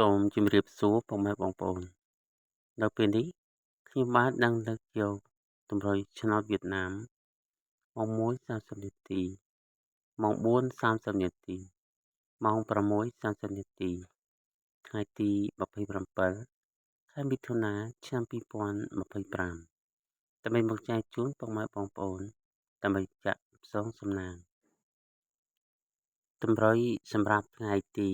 សូមជម្រាបសួរពុកម៉ែបងប្អូននៅពេលនេះខ្ញុំបាទនឹងលើកយកតម្រុយឆ្នោតវៀតណាមម៉ោង1:30នាទីម៉ោង4:30នាទីម៉ោង6:30នាទីថ្ងៃទី27ខែមិថុនាឆ្នាំ2025ដើម្បីមកចែកជូនពុកម៉ែបងប្អូនដើម្បីចាក់ផ្សងសំណាងតម្រុយសម្រាប់ថ្ងៃទី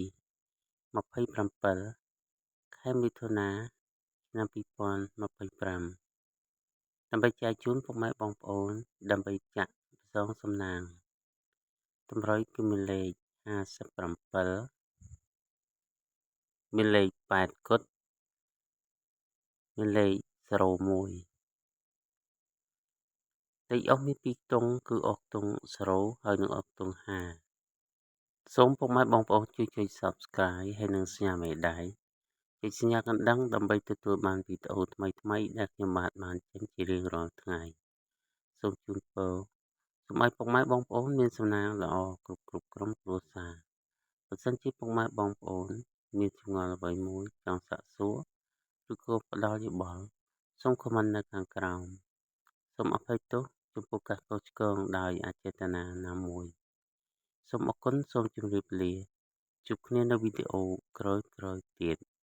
27ខែមិថុនាឆ្នាំ2025ដើម្បីចែកជូនពុកម៉ែបងប្អូនដើម្បីចាក់ផ្សងសំណាងតម្រុយគឺមានលេខ57មានលេខ8គត់មានលេខ01លេខអស់មាន2ខ្ទង់គឺអស់ខ្ទង់0ហើយនិងអស់ខ្ទង់5សូមពុកម៉ែបងប្អូនជួយចុច Subscribe ហើយនិងសញ្ញាមេដៃចុចសញ្ញាកណ្ដឹងដើម្បីទទួលបានវីដេអូថ្មីៗដែលខ្ញុំបាទបានចេញជារៀងរាល់ថ្ងៃសូមជូនពរសូមឲ្យពុកម៉ែបងប្អូនមានសំណាងល្អគ្រប់គ្រប់ក្រុមគ្រួសារបើសិនជាពុកម៉ែបងប្អូនមានចម្ងល់អ្វីមួយចង់សាកសួរឬក៏ផ្ដល់យោបល់សូម comment នៅខាងក្រោមសូមអភ័យទោសចំពោះការខុសឆ្គងដោយអចេតនាណាមួយសូមអរគុណសូមជម្រាបលាជួបគ្នានៅវីដេអូក្រោយៗទៀត។